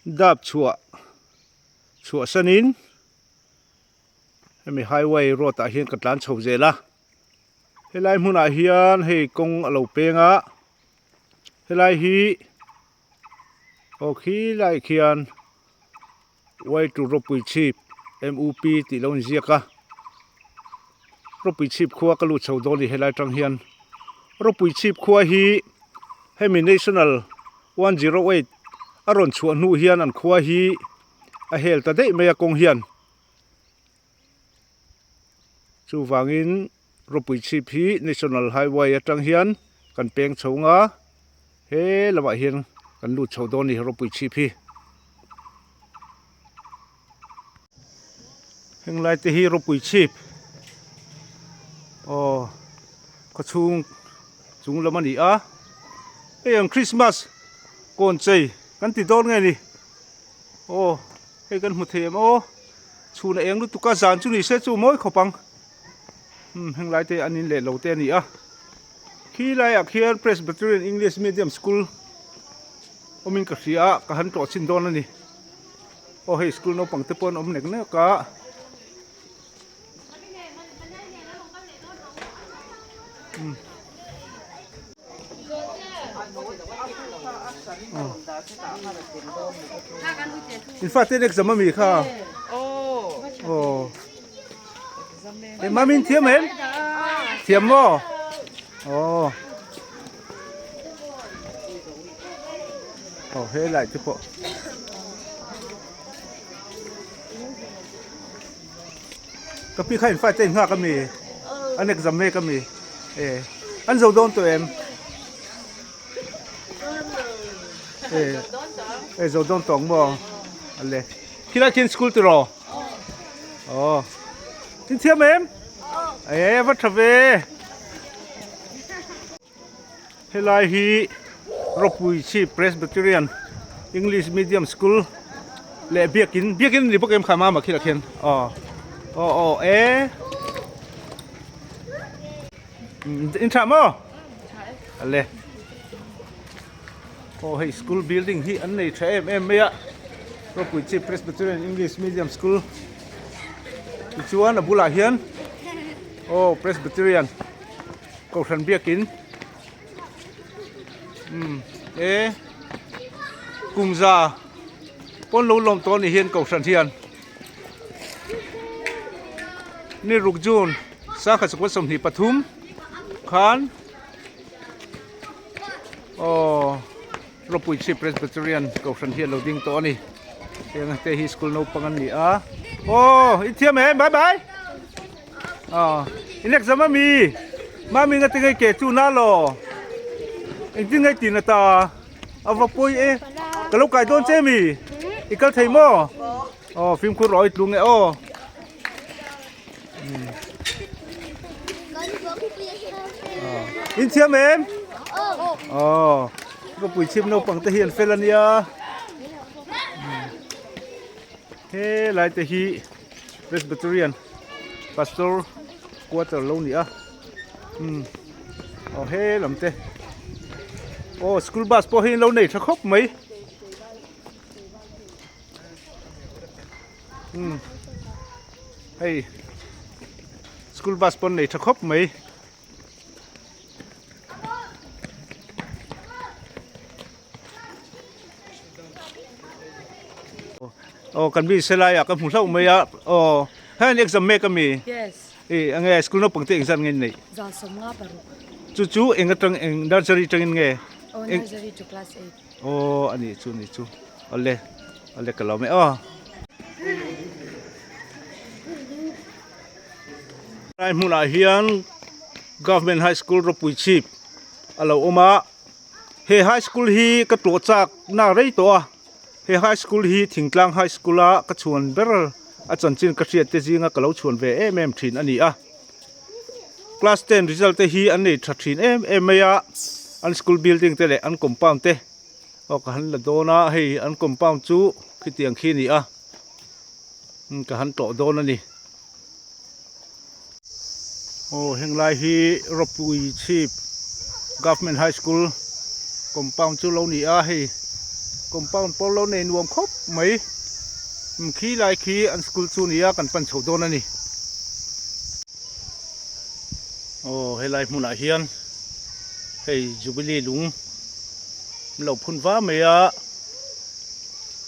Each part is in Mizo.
Dap chhuah chhuah sanin hemi highway road ah hian ka tlan chho zel a helai hmunah hian hei kawng a lo peng a helai hi aw khilaiah khian Way to Ropui Chhip M_U_P tih lo inziak a Ropui Chhip khua ka lut chho dawn a ni helai atang hian Ropui Chhip khua hi hemi National 108 a rawn chhuah hnu hian an khua hi a hel ta daih mai a kawng hian chuvangin Ropui Chhip hi National Highway atang hian kan peng chho nga he lamah hian kan lut chho dawn a ni Ropui Chhip hi. Heng lai te hi ropui chhip aw khawchhung chung lam a ni a hei ang Christmas kawn chei kan ti dawn nge ni aw hei kan hmu thei em aw chhun a eng lutuk a zan chu ni se chu mawi khawp ang umm heng lai te an in leh lo te a ni a khi laiah khian Presbyterian English Medium School awmin ka hria a ka han tlawh chhin dawn a ni aw hei school naupang te pawh an awm nek nek a in fate an exam ami kha aw e mamin thiam em thiam maw aw Aw he lai te pawh ka pi kha in fai te in nghak ami an exam mek ami e an zo dawn tawh em e e zo dawn tawh ang maw ale khilai khian school tiraw aw in thiam em e va tha ve. Helai hi Ropui Chhip Presbyterian English Medium School leh biakin biakin a ni bawk em kha mama khilah khian aw aw aw e in tha maw ale aw hei school building hi an nei tha em em mai a Ropui Chhip Presbyterian English Medium School tichuan a bulah hian aw Presbyterian. Kohhran biakin umm e kumza pawn lo lawm tawh a nih hian kohhran hian ni ruk June sangkhat sakawt 23 khan aw Ropui Chhip Presbyterian kohhran hi a lo ding tawh a ni heng te hi school naupang an ni a aw i thiam em bye bye. Aw in exam ami mami nga tingai ke chu na lo engtin ngai tin ata ava pawi e ka lo kai dawn che mi i kal thei maw aw fimkhur rawh i tlung e aw in thiam em aw ka pui chhim naupang te hi an fel ania he lai te hi. Presbyterian Pastor quarter lo ni a umm aw he lam te aw school bus pawh hi an lo nei tha khawp mai umm hei school bus pawh an nei tha khawp mai. Aw kan mi selai ah ka hmu hlauh mai a aw hei an exam mek ami Yes. I enge school naupang te engzat nge nei Zan sawmnga paruk. Chu chu eng atang eng nursery atangin nge Aw nursery to class 8. Aw ani chu ani chu awle awle ka lo mai aw. Lai hmunah hian Government High School ropui chhip a lo awm a he high school hi ka tlawh chak na rei tawh a he high school hi thingtlang high school a ka chhuan ber a chanchin ka hriat te zinga ka lo chhuan ve em em thin a ni a class ten result te hi an nei tha thin em em mai a an school building te leh an compound te aw ka han la dawn a hei an compound chu khitiang khi a ni a ka han tlawh dawn a ni. Aw heng lai hi Ropui Chhip Government High School compound chu lo ni a hei. Compound pawh lo nei nuam khawp mai. Umm khi lai khi an school chu nia kan pan chho dawn a ni. Aw helai hmunah hian hei Jubilee lung an lo phun va mai a.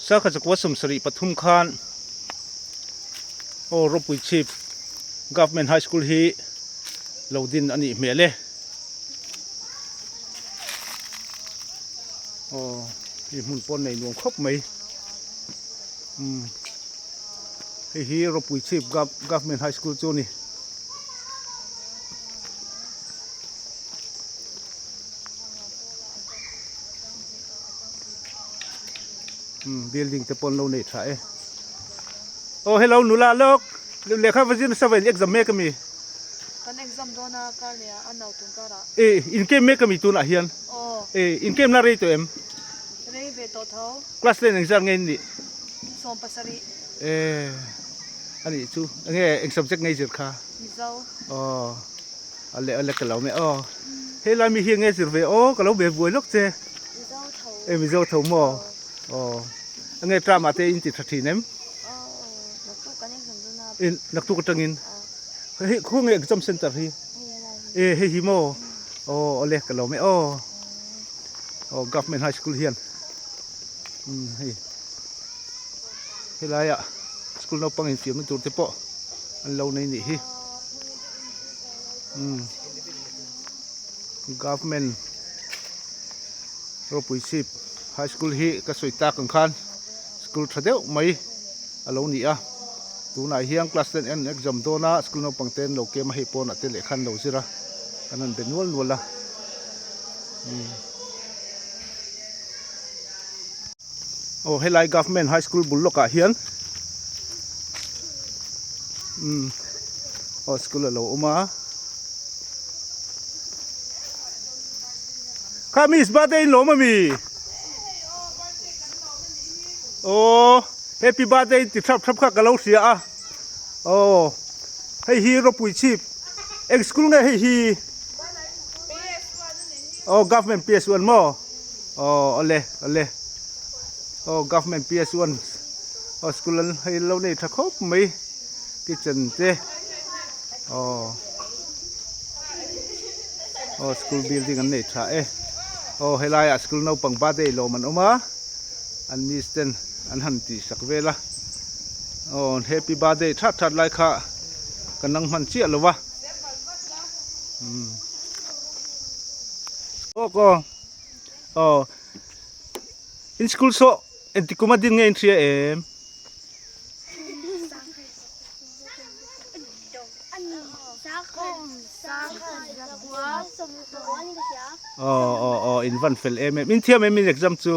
Sakha chakua 73 khan aw ropui chhip Government High School hi lo din a nih hmel e. Aw hei hmun pawh nei nuam khawp mai umm hei hi ropui chhip Government High School chu a ni. Umm building te pawh an lo nei tha e. Aw hello nula lawk lehkha va zir nasa ve exam mek ami. Kan exam dawn a kar leh a nau tun karah. E in game mek ami tunah hian. Aw. E in game na rei tawh em? Rei ve tawh tho. Class ten engzat nge in nih? 17. E anih chu enge eng subject nge i zir kha? Mizo. Aw. A leh a lek ka lo mai aw. Hei lai mi hi nge zir ve aw ka lo be buai lawk che. Mizo tho. E Mizo tho maw? Aw. A nge tram ah te in ti tha thin em? Aw naktuk kan exam dawn a. E naktuk atangin. Hei khaw nge exam center hi? Hei helai hi. E hei hi maw? Aw awle ka lo mai aw. Aw government high school hian umm hei helai ah school naupang infiamna tur te pawh an lo nei nih hi. Umm government ropui chhip high school hi ka sawi tak ang khan school tha deuh mai a lo ni a tunah hian class ten an exam dawn a school naupang te an lo kem a hei pawnah te lehkha an lo zir a an han be nual nual a umm aw helai government high school bul lawkah hian umm aw school a lo awm a kha miss birthday in lawm ami aw happy birthday ti thlap thlap kha ka lo hria a aw hei hi ropui chhip eng school nge hei hi aw government PS1 maw aw awle awle aw government PS1 aw school an hei lo nei tha khawp mai kitchen te aw aw school building an nei tha e aw helai ah school naupang birthday lawm an awm a an miss ten an han tih sak vel a aw happy birthday that that lai kha ka nang hman chiah lo va umm aw aw aw in school saw engti kum a din nge in hria em? Aw aw aw in van fel em em in thiam em in exam chu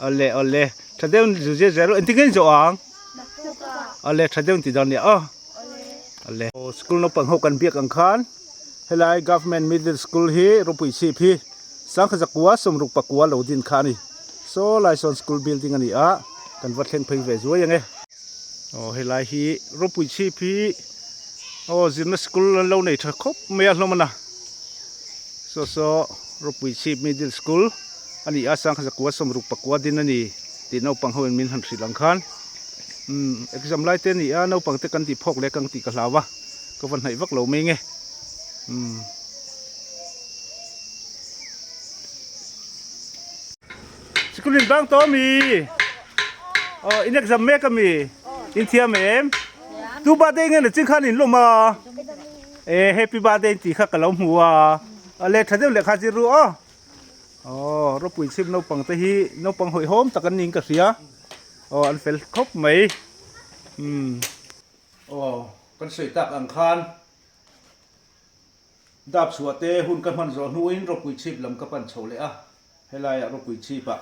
awle awle tha deuh zu zia zia rawh engtin nge in zawh ang awle tha deuh in ti dawn nia aw awle school naupang ho kan biak ang khan helai government middle school hi ropui chhip hi sangkhat zakua sawmruk pakua lo din kha a ni. Saw lai sawn school building a ni a, kan va thleng phei ve zuai ang e. Aw helai hi ropui chhip hi aw zirna school an lo nei tha khawp mai a hlawm a na. Saw saw ropui chhip middle school a ni a, sangkhat zakua sawmruk pakua din a ni tih naupang ho in min han hrilh ang khan. Umm exam lai te a ni a, naupang te kan tih phawk leh kang tih ka hlau a, ka va hnaih vak lo mai nge. Umm. School in bang tawh ami? Aw in exam mek ami? In thiam em? Tu birthday nge na chin khan in lawm a? E happy birthday tih kha ka lo hmu a. A le tha deuh leh kha zir ru aw. Aw ropui chhip naupang te hi naupang hawihhawm tak an niin ka hria. Aw an fel khawp mai. Umm. Aw kan sawi tak ang khan. Dap chhuah te hun ka hman zawh hnuin ropui chhip lam ka pan chho leh a, helaiah ropui chhipah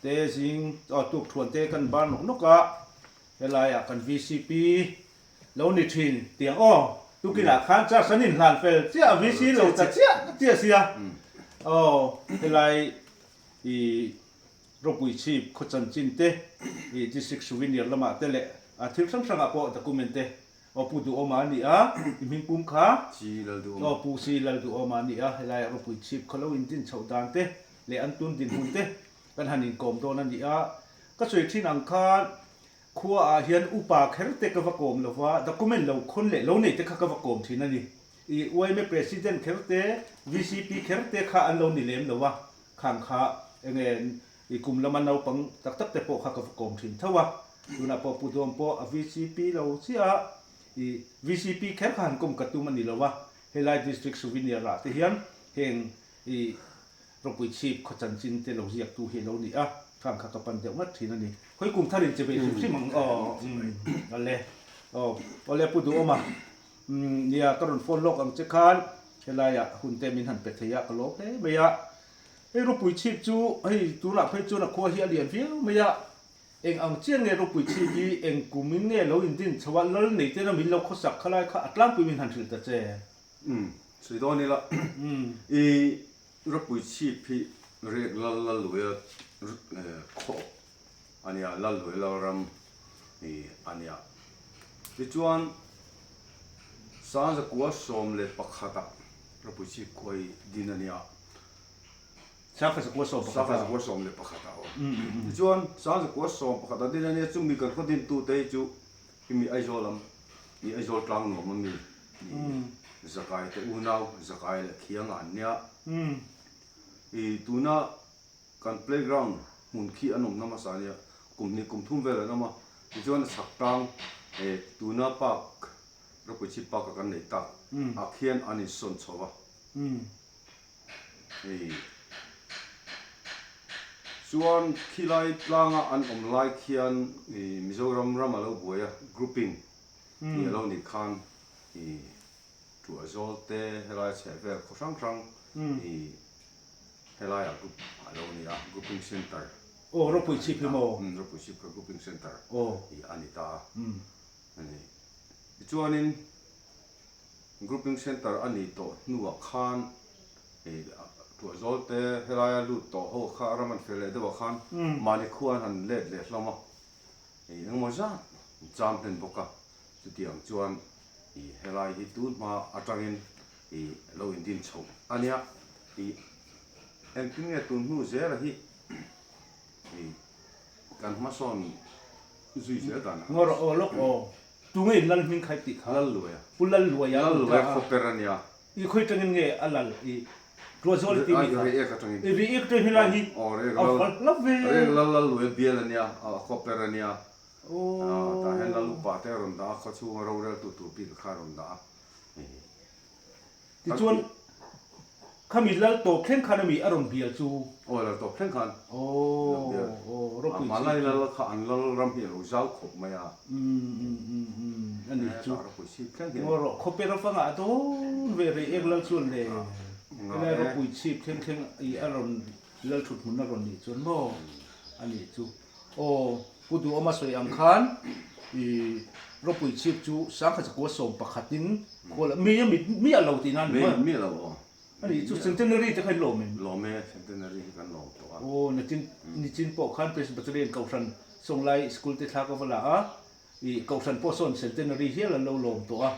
te zing aw tuk thuan te kan bar nawk nawk a, helaiah kan vcp lo ni thin tiang aw tukinah khan charge an inhlan fel chiah a VC lo ta chiah chiah sia aw helai i ropui chhip khaw chanchin te i district souvenir lamah te leh a thil hrang hrangah pawh document te Aw Pu Duhawma a ni a, i hming pum kha? Chi Lalduhawma. Aw Pu Si Lalduhawma a ni a, helaiah ropui chhip khaw lo in din chhoh dan te leh an tun dinhmun te Kan han inkawm dawn a ni a, ka sawi thin ang khan khua ah hian upa kher te ka va kawm lo va, document lo khawn leh lo nei te kha ka va kawm thin a ni. I yma President kher te, vcp kher te kha an lo ni lem lo a, khang kha enge i kum lama naupang tak tak te pawh kha ka va kawm thin tho a, tunah pawh Pu Duam pawh a vcp lo chiah a, i vcp kher kha han kawm ka tum a ni lo a, helai District Souvenir ah te hian heng i Ropui chhip khaw chanchin te lo ziak tu hi a lo ni a, khang kha ka pan deuh ngat thin a ni. Khawi kum thar in che ve hrim hrim ang aw umm ale aw awle Pu Duhawma umm nia ka rawn phone lawk ang che khan helai ah hun te min han pe thei a ka lawm hle mai a, hei Ropui chhip chu hei tunah phei chuan a khua hi a lian viau mai a, eng ang chian nge Ropui chhip hi eng kum in nge lo in din chho a lal nei ten a min lo khawsak khalai kha a tlangpui min han hrilh ta che. Umm sawi dawn ila i Ropui chhip hi Riak Lal Lalluaia khaw a nia, Lalluaia Lalram hi a nia. Tichuan, Sangzakua 11 ah Ropui chhip khua hi din a nia. Sangzakua 11 ah. Sangzakua 11 ah aw. Tichuan, Sangzakua 11 ah din a nia, chumi kan khaw dintute hi chu Hemi Aizawl lam i Aizawl tlang nuam a mi i Zakai te unau Zakai leh Khiang ah an nia. I tuna kan playground hmun khi an awmna hmasa a nia, kum hnih kum thum vel an awm a, tichuan a chhak tlang e tuna park Rawpuichhip park a kan nei tak ah khian an insawn chho va. I chuan khilai tlanga an awm lai khian i Mizoram ram a lo buai a, grouping tih a lo nih khan i Tuahzawl te helai chheh vel khaw hrang hrang i helaiah group a lo ni a, grouping centre. Aw ropui chhip hi maw? Umm ropui chhip kha grouping centre i a ni ta a ni. Tichuanin Grouping Centre a nih tawh hnuah khan Tuahzawl te helaia lut tawh ho kha ram an fel leh deuh ah khan mahni khua an han let leh hlawm a, engemaw zat an cham hlen bawk a, chutiang chuan helai hi tun hma atangin lo indin chho a nia. Engtin nge tun hnu zela hi kan hmasawn zui zel dan a. Ngaw rawh aw lawk aw. Tunge in Lal hming kha i tih kha? Lalluaia. Pu Lalluaia. Lalluaia khaw per a nia. I khawi tangin nge a lal i Tuahzawl i ti mi kha? Ri ek atangin. I ri ek atangin helai hi Aw ri ek a lal. val hlauh ve. Ri ek lal Lalluaia bial a nia, a khaw per a nia. Aw. Tah hian Lal upa te a rawn dah a, khaw chhunga roreltu tur bik kha a rawn dah a. Tichuan khami lal tawp thleng khan ami a rawn bial chu? Aw lal tawp thleng khan a rawn bial. Aw ropui chi. Hmanlai lal kha an lal ram hi a lo zau khawp mai a. Umm a ni chu. Ropui chhip thleng hian. Ngaw rawh khawper a fangah a dawn ve rei ek lal chuan le helai ropui chhip thleng thleng i a rawn lal thut hmun a rawn nih chuan maw a nih chu. Aw Pu Duhawma sawi ang khan i ropui chhip chu sangkhat zakua sawm pakhatin Khual mi a mit miah lo tih nan Mi miah lo aw. A nih chu Centenary te kha in lawm em? Lawm e, Centenary hi kan lawm tawh a. Aw nachin nichin pawh khan Presbyterian Kohhran Sawnglai School te thla ka va la a, i Kohhran pawh sawn Centenary hial an lo lawm tawh a.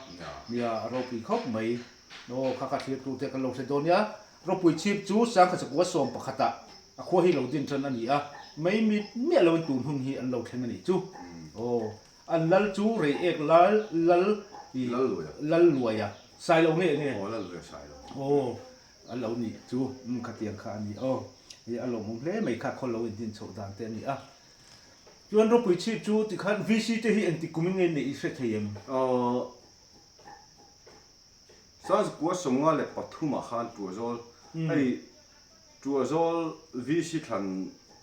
Nia a ropui khawp mai. Aw kha kha thlir tur te kan lo hre dawn nia. Ropui chhip chu sangkhat sakua sawm pakhatah a khua hi lo din tan a ni a, mai mit miah lo in tun hun hi an lo thleng a nih chu. Aw. An lal chu rei ek lal lal i Lal luaia. Lal luaia. Sai lo nge nge? Aw lal luaia sai lo. Aw a lo nih chu umm khatiang kha a ni aw. I a lawmawm hle mai kha khaw lo indin chhoh dan te a ni a. Chuan ropui chhip chu tikhan VC te hi engtik kum in nge neih i hre thei em? Aw Sazkua 53 ah khan Tuazawl hei Tuahzawl VC thlan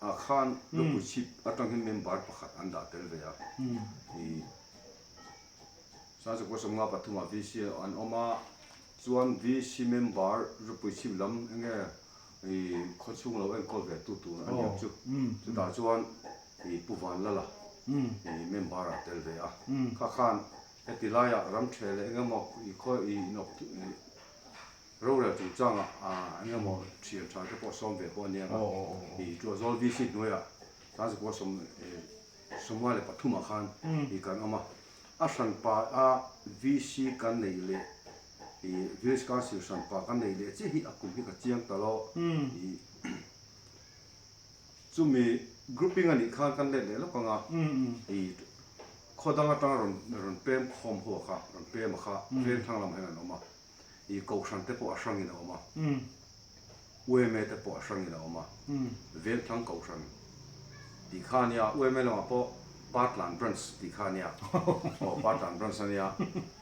ah khan Lupui chhip atang hian member pakhat an dah tel ve a. I Sangchakua 53 ah VC an awm a, chuan VC member Lupui chhip lam enge i khawchhung lo enkawl ve tu tur a niang chu. Chutah chuan i Pu Vanlala i member ah tel ve a. Kha khan heti laiah ram the leh engemaw i khaw i inawp Rorel chungchangah eng emaw thian tha te pawh sawm ve pawh a nia nga, i Tuahzawl VC hnuaiah Sangzikua 53 ah khan i kan awm a, a hranpa a VC kan neih leh i Village Council hranpa kan neih leh chiah hi a kum hi ka chiang ta lo i. Chumi grouping a nih khan kan let leh lawk ang a, i khaw dang atanga rawn rawn pem khawm ho kha, rawn pem a kha veng thlang lamah hian an awm a, i kohhran te pawh a hrangin a awm a, UMA te pawh a hrangin a awm a, veng thlang kohhran tih kha a nia, UMA lamah pawh Partlan branch tih kha a nia, aw Partlan branch a nia.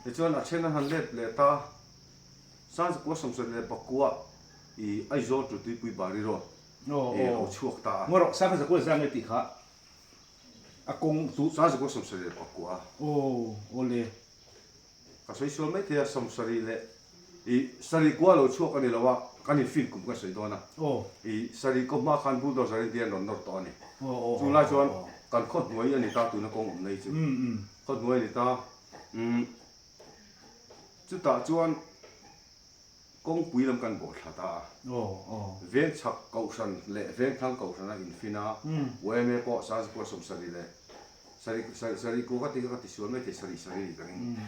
Tichuan a then an han let leh ta, Sangchukua 74 ah i Aizawl to Tuipui Bari Road i a lo chhuak ta a. Ngaw rawh, Sangchukua zan nge tih kha a kawng chu. Sangchukua 79. Aw, awle. Ka sawi sual mai thei a, 70 leh i sarih kua lo chhuak a ni lo a, kan infin kum ka sawi dawn a. I sarih kaw hma khan bulldozer in dian rawn nawr tawh a ni. Chung lai chuan kan khaw hnuai a ni ta tuna kawng awm nei chu. Khaw hnuai a ni ta. Umm. Chutah chuan kawngpui lam kan bawh thla ta a, veng chhak kohhran leh veng thlang kohhran a infin a, yma pawh Sazikua 70 leh sarih sarih sarih kua ka ti kha ka tisual mai thei sarih sarih ni ka ring.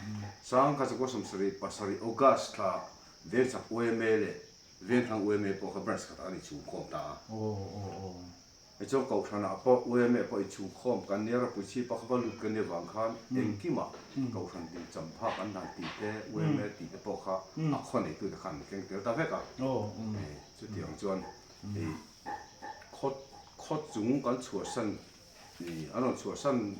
Sangkha zakua 77 August thla veng chhak yma leh veng thlang yma pawh kha branch khatah an inchhungkhawm ta a. Tichuan Kohhranah pawh UMA pawh inchhungkhawm kan nia ropui chhipa kha va lut kan nih avang khan engkimah Kohhran din champha kan hlan tih te UMA tih te pawh kha a khaw neitute khan an keng tel ta vek a. Chutiang chuan khaw khaw chung kan chhuahsan an rawn chhuahsan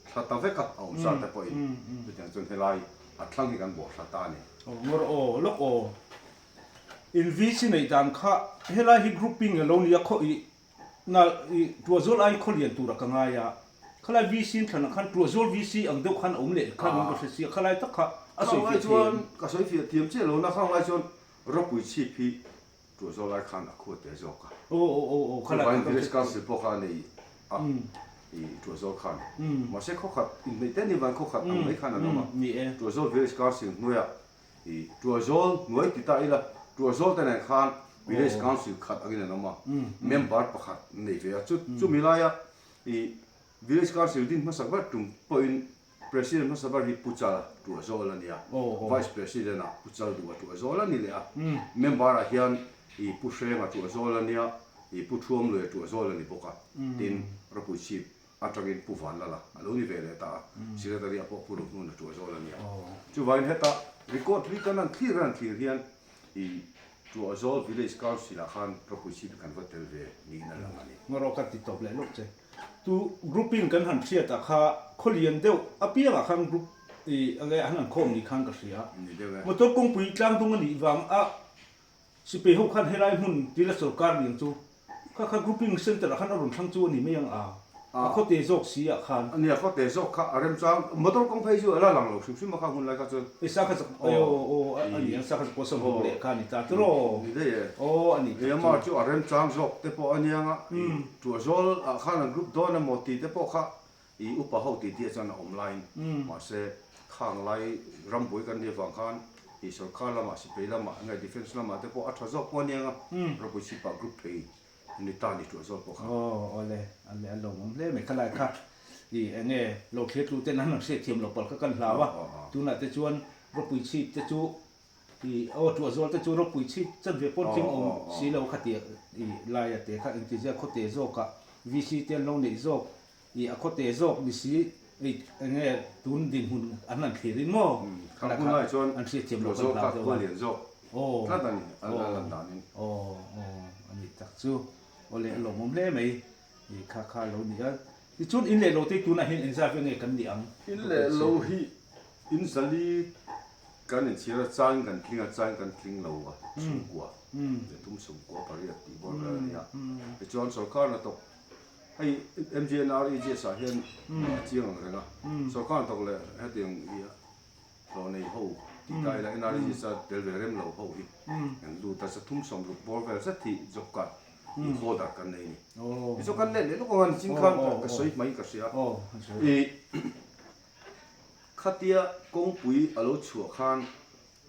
thla ta vek a a awm zat te pawhin chutiang chuan helai a thlang hi kan bawh thla ta a ni. Ngawr aw lawk aw. In VC neih dan kha helai hi grouping a lo nia khaw i na i Tuahzawl aiin khaw lian turah ka ngai a, khalai VC in thlanah khan Tuahzawl VC ang deuh khan a awm leh khan in ka hre sia, khalai tak kha a sawi fiah thiam. Ka sawi fiah thiam chiah lo na khang lai chuan ropui chhip hi Tuahzawl lai khan a khua te zawk a. Aw aw aw aw khalai kha ka hre Council pawh kha a nei a i Tuahzawl khan mahse khaw khat inhneih te ni van khaw khat ang mai khan an awm a, Tuahzawl Village Council hnuaiah I Tuahzawl hnuai ti ta ila, Tuahzawl te nen khan Village Council khat angin an awm a, member pakhat an nei ve a. Chu chumi laia i Village Council din hmasak ber tum pawhin President hmasa ber hi Pu Chala Tuahzawl a ni a, Vice President ah Pu Chalduha Tuahzawl a ni leh a. Member ah hian i Pu Hrenga Tuahzawl a nia, i Pu Thuamluia Tuahzawl a ni bawk a, tin Ropuichhip atangin Pu Vanlala a lo ni ve leh ta a, Secretary ah pawh Pu Rohnuna ṭuah zawl a ni a. Chuvangin heta record hlui kan han thlir han thlir hian i Ṭuahzawl Village Council ah khan ropui chhip hi kan va tel ve niin a lang a ni. Ngarawh ka ti tawp leh lawk che. Tu grouping kan han hriat ah kha khawlian deuh apiang ah khan group i enge an han khawm ni khan ka hria. Ni deuh e. Motor kawngpui tlangdung a nih vang a Sipai ho khan helai hmun tila sawrkar lian chu kha kha grouping center ah khan a rawn thlang chu a ni mai ang a, a khawte zawk si ah khan. Nia khawte zawk kha a remchang, motor kawng phei chu a la lang lo hrim hrim a kha hun lai kha chuan. E sa kha chak aw aw a ni ang sa kha chak pawh sawm ruk leh kha a ni ta tiraw. Ni daih e. Aw a ni tak chu. Mar chu a remchang zawk te pawh a nia nga, Tuahzawl ah khan an group dawn emaw tih te pawh kha I upa ho tih tih chuan a awm laiin mahse khang lai rambuai kan nih avang khan i sorkar lamah sipai lamah nge defence lamah te pawh a tha zawk pawh a nia nga ropui chhipah group phei ni ta ni tuah zawk pawh kha. Aw awle ale a lawmawm hle mai khalai kha i enge lo thlir tu ten an han hriat thiam loh palh kha kan hlau a tunah te chuan ropui chhip te chu I aw tuah zual te chu ropui chhit chan ve pawn tling awm si lo kha tih i laia te kha engtizia khawte zawkah VC te an lo neih zawk i a khawte zawk ni si i enge tun dinhmun an han thlir in maw Kha hun lai chuan an hriat thiam loh kan hlau deuh a aw tlat a ni an lan dan in aw aw a nih tak chu aw le a lawmawm hle mai i kha kha lo ni a tichuan in leh lo te tunah hian engzat ve nge kan nih ang In leh lo hi in zali Kan inchhir a chang kan tling a chang kan tling lo a chhungkua leh tum sawmkua pariat tih bawr vel a ni a. Tichuan sorkar hnathawk hei MGNREGS ah hian a chiang ang reng a, sorkar hnathawk leh hetiang i hlawh nei ho tih ta ila NREGS a tel ve rem lo ho hi kan lut a, sathum 60 bawr vel zet hi job card i holder kan nei a ni. Tichuan kan let leh lawk ang a nichin khan ka sawi hmai ka hria i. Khatia kawngpui a lo chhuah khan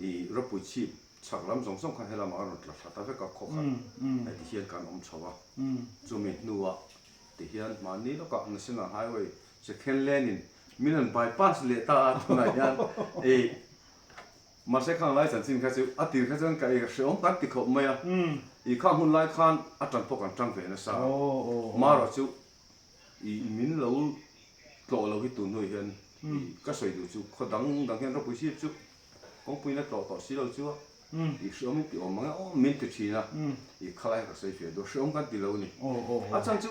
i ropui chhip chhak lam zawng zawng khan helamah a rawn tla thla ta vek a, khaw khat hei ti hian kan awm chho a. Chumi hnuah ti hian mahni lawkah National Highway second lane in min rawn bypass leh ta a, tunah hian i. Mahse khang lai chanchin kha chu a tir kha chuan ka ei hreawm kan ti khawp mai a, i khang hun lai khan a tan pawh kan tang ve nasa a, marawh chu i min lo tlawh lo hi tun hnuai hian i ka sawi duh chu khaw dang dang hian ropui sip chu kawngpui na tlawh tawh si lo chu a, i hreawm in ti awm ang e aw min ti thin a, i khalai ka sawi fiah duh hreawm kan ti lo a ni. A chhan chu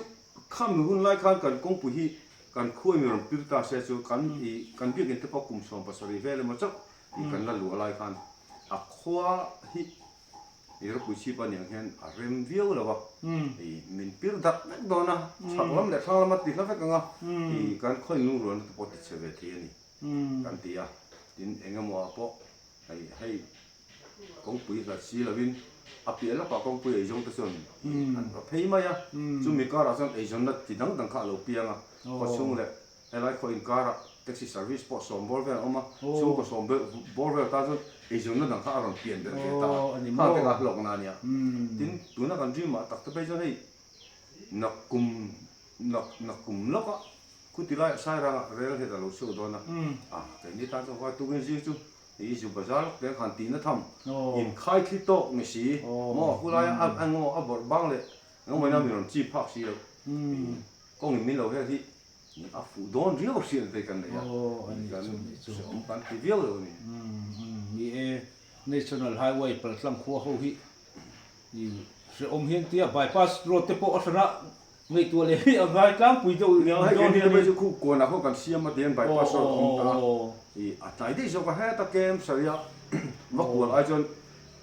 khami hun lai khan kan kawngpui hi kan khuai mi rawn pir ta se chu kan i kan biakinn te pawh kum 70 vel emaw chauh i kan la luah lai khan a khua hi i ropui chhip a niang hian a rem viau lo a, i min pir darh vek dawn a, chhak lam leh thlang lam a ti hla vek ang a, i kan khaw inlungrualna te pawh ti chhe ve thei a ni kan ti a, tin eng emaw ah pawh hei hei kawngpui hlat si lovin a piah lawkah kawngpui eizawng te chuan an va phei mai a, chumi karah chuan eizawnna ti dang dang kha a lo piang a, khawchhung leh Helai khaw inkarah taxi service pawh sawm bawr vel a awm a, chhungkaw sawm bawr vel tan chuan eizawnna dang kha a rawn pian belh ve ta a, khang te kha hlawkna a nia. Tin, tuna kan dream ah tak te phei chuan hei nakkum nak nakkum lawkah khuti laiah Sairangah rel het a lo chhuak dawn a, a keini tan chuan vai tukin zing chu i zu bazar lawk te khan tihna tham inkhai thli tawk ni si maw khulaia a engaw a bawrh bang leh engemaw ina mi rawn chip phak si lo kawngin min lo hel hi A fuh dawn riau hriat ve kan nei a, kan hreawm kan ti viau lo a ni. Ni e, National Highway paltlang khua ho hi hrehawm hian tia bypass road te pawh a hrana ngaihtuah leh hi a ngai tlangpui deuh dawn hian. Hei keini te chu khu kawnah khaw kan siam a tihian bypass road a awm ta a, a tlai daih zawk a heta kem saria va kual ai chuan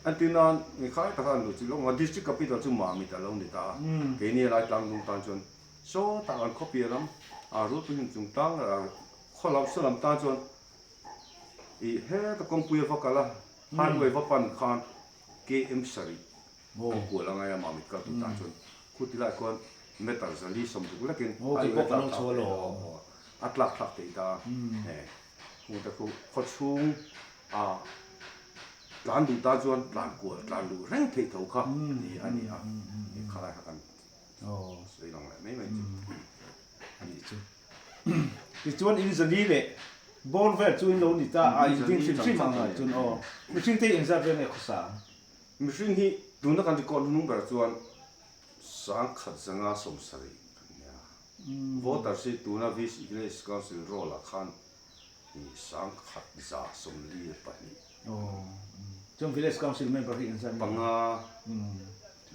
entir nan ngikhai taka an luh chi lawk ang a, district capital chu Mamit a lo ni ta a, keini lai tlangdung tan chuan Sawtah kan khawpiah lam ah rulpui hmun chung tlang ah khaw lam saw lam tan chuan ih heta kawngpui a va kal a highway va pan khan KM sarih an kual a ngai a Mamit kal tur tan chuan khuti lai khuan meter zali 60 lekin highway a tlak thlak theih a tlak thlak theih ta a hmute khu khaw chhung ah tlan duh tan chuan tlan kual tlan luh reng theih tho kha a ni a khalai kha kan Sawi lang leh mai mai chu a nih chu. Tichuan in zali leh bawr vel chu in lo ni ta a, in ding hrim hrim ang ah chuan aw. Mihring te hi engzat vel nge khawsa ang? Mihring hi tuna kan record hnung ber chuan 1170 kan nia. Voters hi tuna Village Council roll ah khan 1142. Aw. Chuan Village Council member hi engzat nge? Panga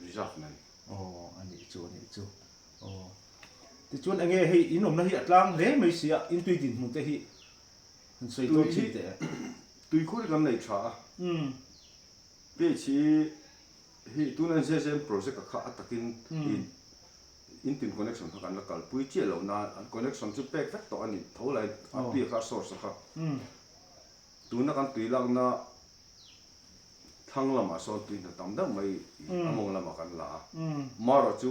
reserve nen. Aw a nih chu a nih chu aw tichuan enge hei in awmna hi a tlang hle mai sia in tui dinhmun te hi han sawi tawn thin teh e. Tui khur hi kan nei tha a page hi hi tuna ZZM project a kha a takin in tin connection kha kan la kalpui chiah loh nan an connection chu pek vek tawh a ni tho lai a tui kha a source a kha tuna kan tui lakna Thlang lamah sawn tui hna tam deuh mai a mawng lamah kan la a, marawh chu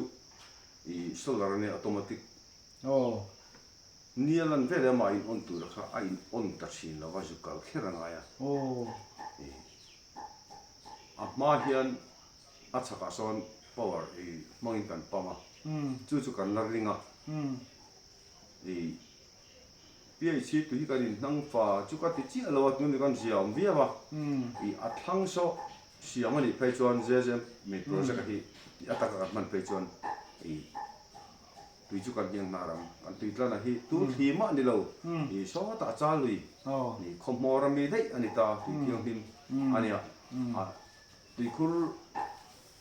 i solar ania automatic nia lan vel emaw a in on tur kha a in on ta thin lo va zu kal kher a ngai a, a hma hian a chhakah sawn power i hmangin kan pump a, chu chu kan la ring a, i. PH hi tui kan inhnang fa chu ka ti chiah lo a, tun kan zia awm viau a, i a thlang saw siam a nih phei chuan JJM mi project a hi a taka kan hman phei chuan i tui chu kan hniang hnar ang, kan tui tlan a hi tu thli mah ni lo, i sawtah chal lui i khawhmawr a mi daih a ni ta, tui thianghlim a nia, a tuikhur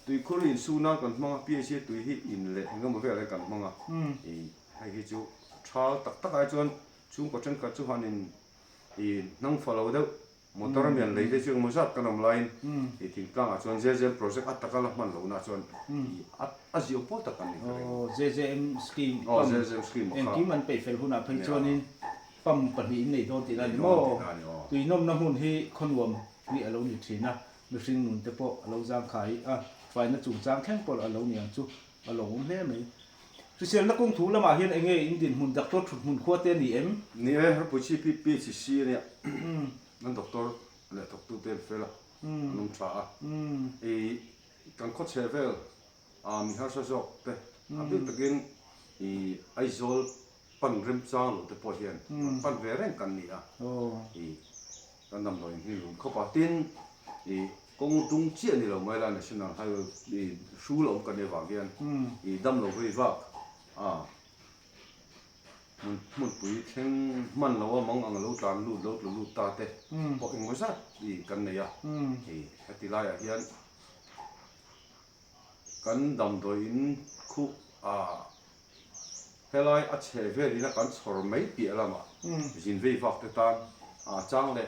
tuikhur insuh nan kan hmang a, PH hi tui hi in leh engemaw vel ah kan hmang a, i. Hei hi chu thal tak tak ai chuan chhungkaw thenkhat chu han in i hnang fa lo deuh motor a mian lei te chu engemaw zat kan awm laiin i thingtlang ah chuan JJM project a taka la hman lohna chuan i a ziah pawl tak an ni ka ring. Aw JJM scheme pump engkim an peih fel hunah phei chuanin pump pahnih in nei dawn tihna a ni maw? Tuinawmna hmun hi khawnuam hi a lo ni thin a, mihring nun te pawh a lo zangkhai a, faina chungchang thleng pawh a lo ni ang chu a lo awm hle mai. Hriselna kawng thu lamah hian enge in dinhmun doctor thut hmun khua te a ni em? Ni e, Ropui chi PHC a nia, kan doctor leh thawktu te an fel a, an awm tha a. I kan khawchhe vel a mi harsa zawk te, a bik takin i Aizawl pan remchang lo te pawh hian pan ve reng kan ni a. I. Kan damdawiin hi lun khawp a, tin ih kawng tung chiah ni lo mai la National Highway ih hrul awm kan nih avang hian ih damlo vei vak a hmun hmunpui thleng hman lo a mang ang lo tlan lut lo tlu lut ta te pawh engmaw zat ih kan nei a, ih heti laiah hian kan damdawiin khuh a. Helai a chhe velin a kan chhawr mai piah lamah zin vei vak te tan a chang leh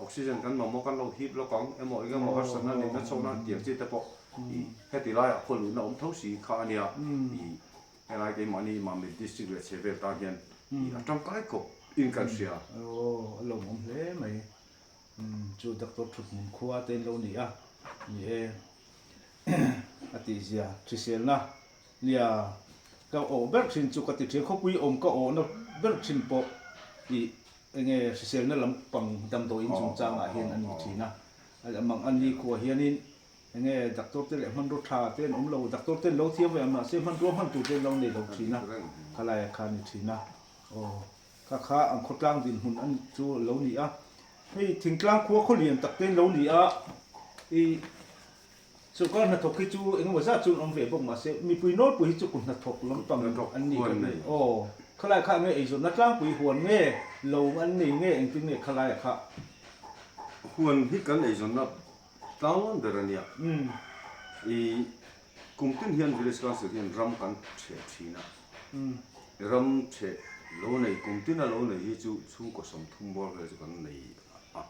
oxygen kan mamawh kan lo hip lawk ang emaw eng emaw harsatna neihna chhawkna tiang chi te pawh ih heti laiah khaw luhna awm tho si kha a nia ih helai keimahni Mamit district leh chhe vel tan hian ih a tangkai khawp in kan hria. Aw a lawmawm hle mai chu doctor thuthmun khua te in lo ni a ni e a tihzia hriselna Nia, ka awh ber thin chu ka ti thin, khawpui awm ka awhna ber thin pawh ih enge hriselna lampang damdawiin chungchangah hian a ni thin a, mang a ni khuah hianin enge doctor te leh hmanraw tha te an awm lo, doctor te an lo thiam ve ang mahse hmanrua hman tur te an lo nei lo thin a, khalaia kha a ni thin a, aw kha kha an khawtlang dinhmun a chu a lo ni a, hei thingtlang khua khawlian tak te an lo ni a, ih. Sorkar hnathawk hi chu engemaw zat chuan awm ve bawk mahse mipui nawlpui hi chu kut hnathawk lampang an ni ka ti. Aw, khalai kha nge eizawnna tlangpui huan nge lo an nei nge engtin nge khalaia kha? Huan hi kan eizawnna tlanglawn ber a nia. I kum tin hian Village Council hian ram kan chheh thin a. Ram chheh lo nei kum tina lo nei hi chu chhungkaw 30 bawr vel chu kan nei a.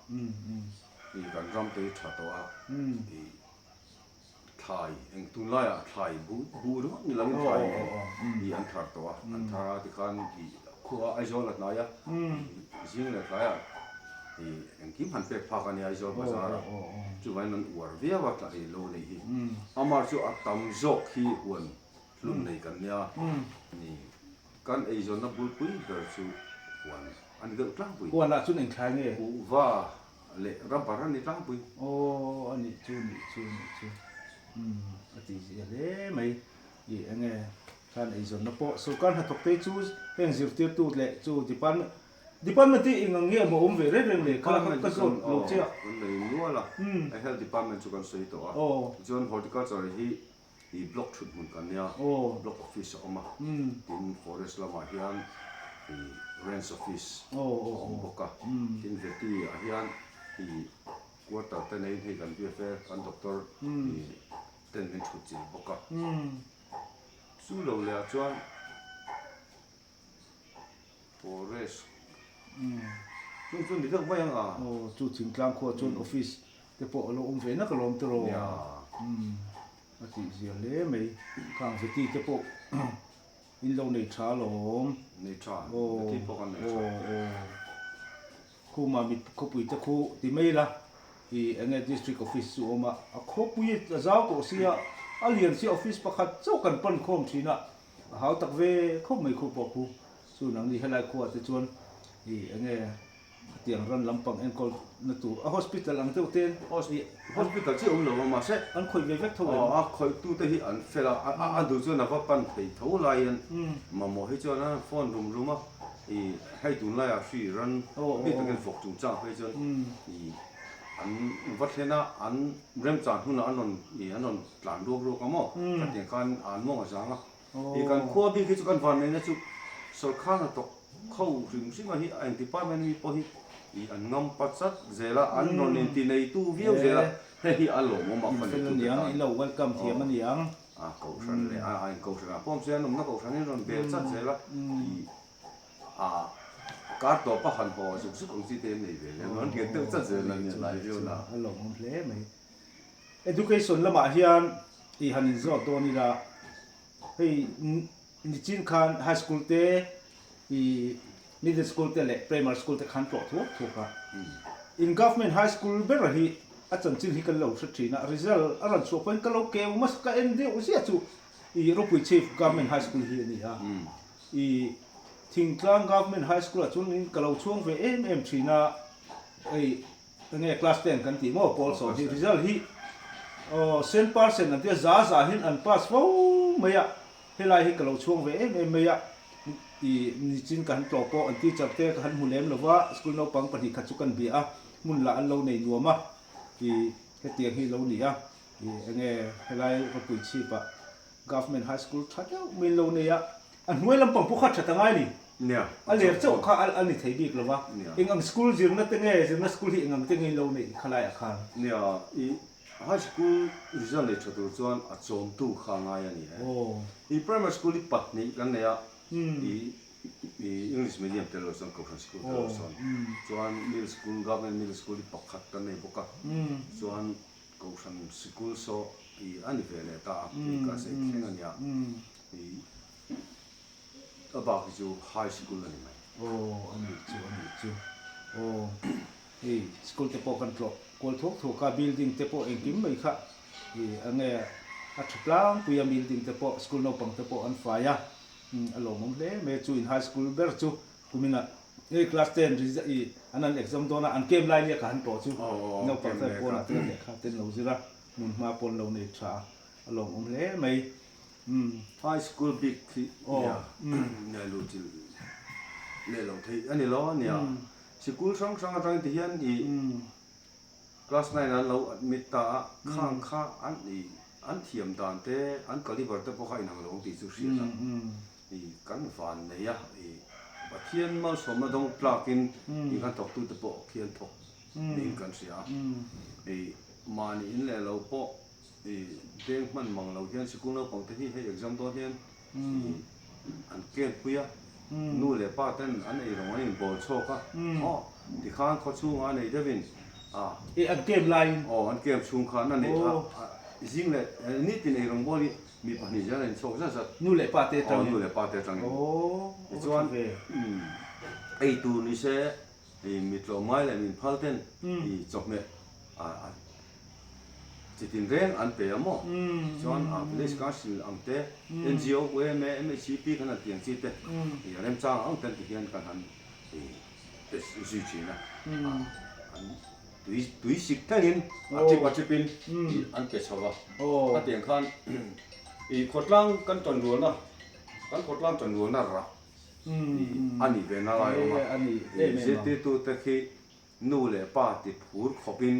I kan ram te hi tha tawh a, i thlai eng tunlaiah thlai buh buh ringawt ni lovin thlai nen i an thar tawh a, an thar a tikhan i khua Aizawl a hnai a, i zing leh tlaiah i engkim han pek phak a nia Aizawl bazar a, chuvangin an uar viau a tla i lo nei hi. Amah chu a tam zawk hi huan hlun nei kan nia, ni kan eizawnna bulpui ber chu huan a ni deuh tlangpui. Huanah chuan eng thlai nge? Kuhva. Leh rubber a ni tlangpui. Aw a nih chu nih chu nih chu umm a ti zia hle mai i enge khan eizawnna pawh sorkar hnathawk te chu heng zirtirtu leh chu department department hi eng ang nge maw awm ve reng reng le kha ka zawt lo che a. Kan nei nual a health department chu kan sawi tawh a tichuan horticulture hi i block thut hmun kan nia block office a awm a tin forest lamah hian i range office a awm bawk a tin veti ah hian i quarter te neiin hei kan VFA kan doctor i ten min thut chilh bawk a chu lo leh ah chuan Forest chung chu ni deuh mai ang a. Aw chu thingtlang khuah chuan office te pawh a lo awm ve nak alawm tiraw. Umm a tih zia hle mai. Khang veti te pawh in lo nei tha alawm. Nei tha, veti pawh kan nei tha. Aw aw khuma mit khawpui te khu ti mai ila i enge district office chu a awm a, a khawpui a zau tawh sia a lian sia office pakhat chauh kan pan khawm thin a. A hau tak ve khawp mai khup pawh khu chu nangni helai khuah te chuan ih enge khatiang ran lampang enkawl na tur a hospital ang deuh ten ih hospital chiah awm lo a mahse an khawih ve vek tho em? Aw a khawih tu te hi an fel a a duh chuan a va pan thei tho laiin mamawh hi chuan a phone rum rum a ih hei tunlaiah hri ran bik takin vawk chungchang phei chuan ih an va thlen a an remchan hunah an rawn ih an rawn Tlan ruak ruak a maw? Ka tih khan an mawng a zang a. I kan khua bik hi chu kan van neihna chu sawrkar hnathawk kho hrim hrim a hi a eng department mi pawh hi i an ngam pa chat zel a, an rawn inti neitu viau zel a, hei hi a lawmawm a khaw neitu te tan. In lo welcome thiam a niang. A kohhran leh a in kohhran ah pawh awm se an awmna kohhran hi an rawn bel chat zel a, i a kar tawp a han haw zuk zuk ang chi te an nei ve lem lo, an nghet deuh chat zel a nia lai viau na. A lawmawm hle mai. Education lamah hian i han inzawt dawn ila, hei nichin khan high school te, i middle school te leh primary school te khan tlawh thuak thuak a. In government high school ber hi a chanchin hi kan lo hre thin a, result a rawn chhuah pawhin ka lo keu hmasa ka en deuh ziah chu i Ropui Chief Government High School hi a ni a. I Thingtlang Government High School ah chuan ka lo chhuang ve em em thin a, hei Enge class ten kan tih maw pawl sawm hi result hi aw cent percent an tia za za hian an pass fo mai a helai hi ka lo chhuang ve em em mai a i nichin ka han tlawh pawh an teacher te ka han hmu lem lova school naupang pahnih khat chu kan bia a. hmun lah an lo nei nuam a ih hetiang hi lo ni a ih enge helai rawpui chhip ah Government High School tha deuh mai an lo nei a a hnuai lampang pawh kha that angai a ni. Nia. A ler chauh kha a ni thei bik lo va. Nia. Eng ang school zirna te nge zirna school hi eng ang te nge in lo neih khalai ah khan? Nia, i high school result nei tha tur chuan a chawmtu kha a ngai a ni e. I primary school hi pahnih kan nei a, i i English medium tel lo chuan Kohhran school tel lo chuan. Chuan middle school, government middle school hi pakhat kan nei bawk a. Chuan Kohhran sikul saw i a ni ve leh ta a, tih ka sawi thleng a nia. I A bak hi chu high school a ni mai. Aw a nih chu a nih chu. Aw hei school te pawh kan tlawh kual thuak thuak a building te pawh engkim mai kha ih enge a tha tlangpui a building te pawh school naupang te pawh an fai a a lawmawm hle mai a chu in high school ber chu kumin ah hei class ten result ih an han exam dawn a an camp lai nia ka han tlawh chu naupang te pawnah te lehkha te an lo zir a hmun hma pawh an lo nei tha a a lawmawm hle mai. High school bik khi nia nia lu chil leh loh theih a ni lo a nia. Sikul hrang hrang atangin ti hian i class nine an lo admit ta a, khang kha an i an thiam dan te an caliber te pawh kha inang lo ang tih chu hriat a i kan van nei a i Pathian malsawmna dawng tlakin i kan thawktute pawh khian thawk niin kan hria a i mahni in leh lo pawh I beng hman mang lo hian sikul naupang te hi hei exam dawn hian i an ken pui a, nu leh pa ten an ei rawng an in bawl chhawk a, aw tikhan khaw chhungah a nei deuh in a. I an kem laiin. Aw an kem chhung khan a nei a, zing leh nitin ei rawng bawl hi mi pahnih zel an in chhawk zat zat. Nu leh pa te atangin. Aw nu leh pa te atangin. Aw Tichuan ei tur ni se I mi tlawmngai leh min phal ten i chawhmeh a chi tin reng an pe a maw? Chuan a village council ang te, NGO, yma, MHCP kan han tih ang chi te i remchang ang ten ti hian kan han i pe zui thin a. An tui tui sik thlengin a trip a trip in i an pe chho va. Khatiang khan i khawtlang kan tanrualna kan khawtlang tanrualna rah A nih ve na lai awm a, zirtirtute khi nu leh pa ti phur khawpin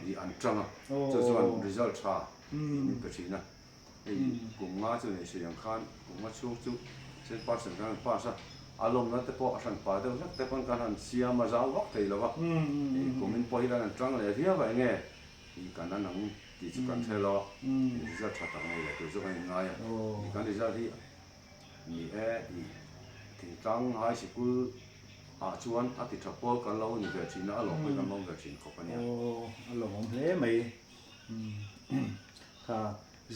ih an tang a, chu chuan result tha min pe thin a. Hei kum nga chu nei sawi ang khan kum nga chhung chu cent percent kan han pass a, a lawmna te pawh a hran pah deuh hlek te pawn kan han siam a zau vak thei lo va, kumin pawh hi kan han tang leh viau a enge ih kan an ang tih chu kan hre lo a, result tha tak nei leh tur chu kan inngai a, kan result hi Ni e, i thingtlang high sikul ah chuan a ti tha pawl kan lo ni ve thin a, a lawm pawhin kan lawm ve thin khawp a nia. Aw, a lawmawm hle mai. Kha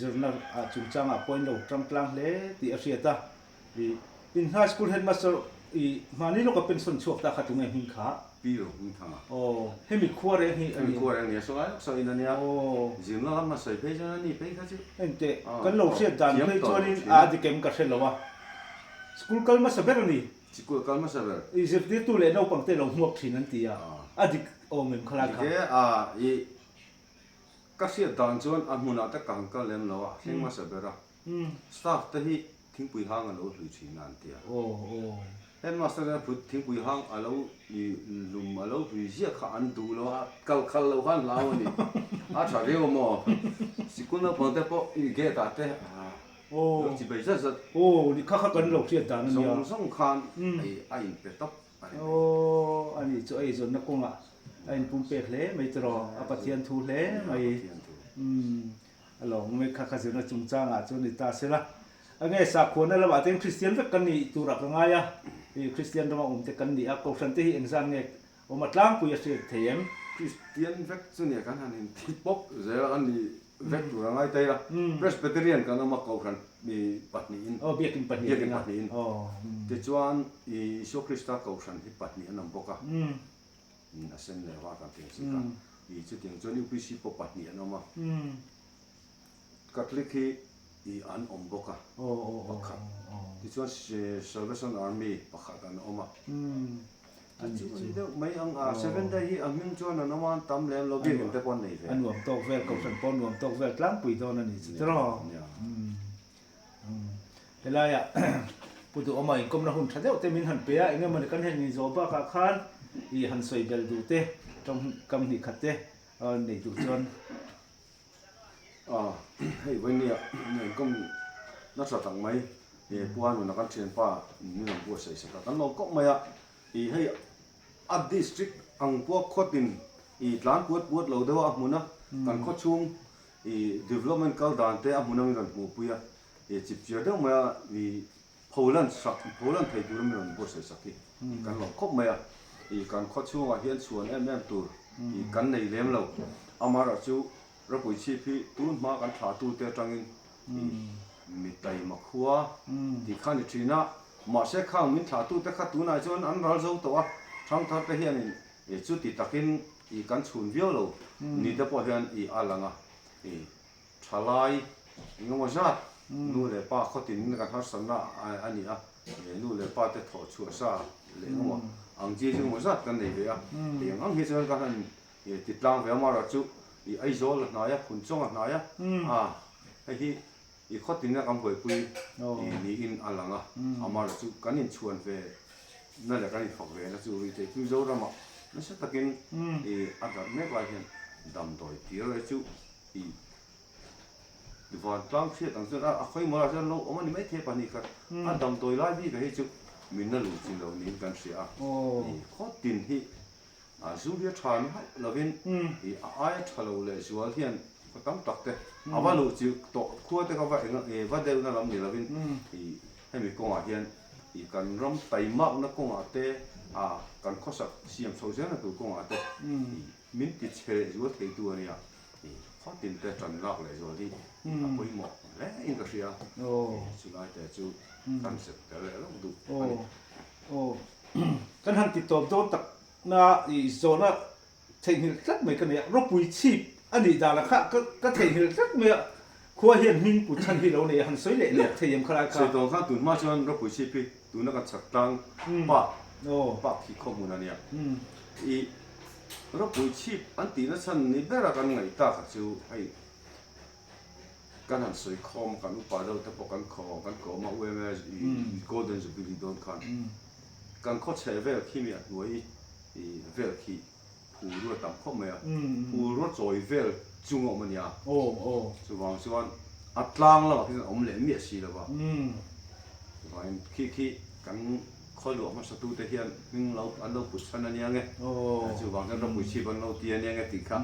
zirna ah chungchangah pawh in lo tang tlang hle tih a hriat a. I in high school headmaster i hmani lawka pension chhuak ta kha tunge hming kha? Pi Rohmingthanga. Aw, hemi khua reng hi a ni. Hemi khua reng a ni a, saw lai lawk saw in a nia. Aw. Zirna lam a sawi phei chuan a ni phei kha chu. Enteh, kan lo hriat dan phei chuanin a dik em ka hre lo a. School kal hmasa ber a ni. Sikul kal hmasa ber. I zirtirtu leh naupang te lo hmuak thin an ti a, a dik awm em khalai kha? Dik e, a i ka hriat dan chuan a hmunah te ka han kal lem lo a, thleng hmasa ber a. Staff te hi thingpui hang a lo hlui thin a an ti a. Headmaster hian phut thingpui hang a lo lum a lo hlui ziah kha an duh lo a, kal khalh lo kha an hlau a ni. A tha viau a maw? Sikul naupang te pawh i gate ah te lo chi bei zat zat. Aw, ni kha kha kan lo hriat dan a nia. Zawng zawng khan a inpe tawp a ni mai. Aw, a nih chu a eizawnna kawngah a inpumpek hle mai tiraw, a Pathian thu hle mai. A lawng mai kha kha zirna chungchangah chuan ni ta sela. A nge sakhuana lamah te Kristian vek kan nih turah ka ngai a, i Kristian rama awm te kan ni a, Kohhran te hi engzan nge awm a tlangpui a hriat thei em? Kristian vek chu nia kan han inti pawp zel a ni vek tur a ngai ta ila. Presbyterian kan awm a Kohhran i pahnihin. Aw biakin pahnih. Biakin pahnihin. Tichuan i Isua Krista Kohhran hi pahnih an awm bawk a. A sen leh var kan tih ang chi kha. I chutiang chuan UPC pawh pahnih an awm a. Catholic hi i an awm bawk a pakhat. Tichuan Salvation Army pakhat an awm a. Chu chu ani deuh mai ang a. Seventh Day hi a hming chuan an awm a, an tam lem lo biakin te pawh an nei ve. A nuam tawk vel, Kohhran pawh a nuam tawk vel tlangpui dawn a ni chu tiraw. Helaiah Pu Duhawma inkawmna hun tha deuh te min han pe a, eng emawni kan han inzawh bakah khan i han sawi bel duh te. Tawngkam hnih khat te nei duh chuan. Aw hei vawinia engkawm nasa tak mai he puan nuna kan thianpa min rawn buatsaih sak a, kan lo kawp mai a, ih hei a district ang pawh khawtin ih tlan puat puat lo deuh a a hmun a, kan khaw chhung ih development kal dan te a hmun a min rawn hmuhpui a, ih chipchiar deuh mai a ih Pholan sak, pholan thei tura min rawn buatsaih sak hi kan lawm khawp mai a, ih kan khaw chhungah hian chhuan em em tur ih kan nei lem lo. Amaherawh chu ropui chhip hi tun hma kan thlah tute atangin ih mi taima khua tih kha a ni thin a, mahse khang min thlah tute kha tunah chuan an ral zo tawh a, thangthar te hianin ih chuti takin ih kan chhun viau lo ni te pawh hian ih a lang a, ih Thalai engemaw zat nu leh pa khawtin kan harsatna a ni a, nu leh pa te thawh chhuah sa leh engemaw ang chi chu engemaw zat kan nei ve a, heng ang hi chuan ka han ti tlang ve a, amaherawh chu i Aizawl a hnai a, Phunchawng a hnai a, a hei hi i khawtin a kan buaipui niin a lang a, amaherawh chu kan inchhuan ve na leh kan infak ve na chu rih theih chu Zoramah nasa takin a darh mek lai hian damdawi tir chu I vantlang hriat ang chuan a khawi mawlah chuan lo awm a ni maithei a pahnih khat a damdawi lai bik ah hi chu min la luh chi lo niin kan hria a i khawtin hi a zu hi a tha ni hauh lovin i a aia tha lo leh zual hian khaw tam tak te a va luh chi tawh khua te kha va eng e va deuhna lam ni lovin i hemi kawngah hian i kan ram taimakna kawngah te a kan khawsak siam chho zelna tur kawngah te i min ti chhe leh zual theitu a nia. Khawtin te tan lak leh zual hi a pawimawh hle in ka hria. Chulai te chu kan zep tel leh lo duh a ni. Aw kan han ti tawp dawn tak na i zawhna theihnghilh tlat mai ka nei a, ropui chhip a nih dan ah kha ka theihnghilh tlat mai a, khua hian hming put chhan hi lo nei a, han sawi leh leh thei em khalai kha. Sawi tawng khan tun hma chuan ropui chhip hi tuna kan chhak tlang park park khi khaw hmun a nia. I Ropui chhip an tihna chhan ni bera kan ngaih tak a chu hei kan han sawi khawm a, kan upa deuh te pawh kan khaw kan kawm a UMS i Golden Jubilee dawn khan kan khaw chheh vel khi mi a hnuai i vel khi phur a tam khawp mai a, phur a chawi vel chung a awm a nia, chuvang chuan a tlang lamah khi chuan a awm leh miah si lo va, chuvangin khi khi kan. Khaw luah hmasatute hian hming lo an lo put chhan a nia nge? Chuvang chuan ropui chhip an lo ti a nia nge tih kha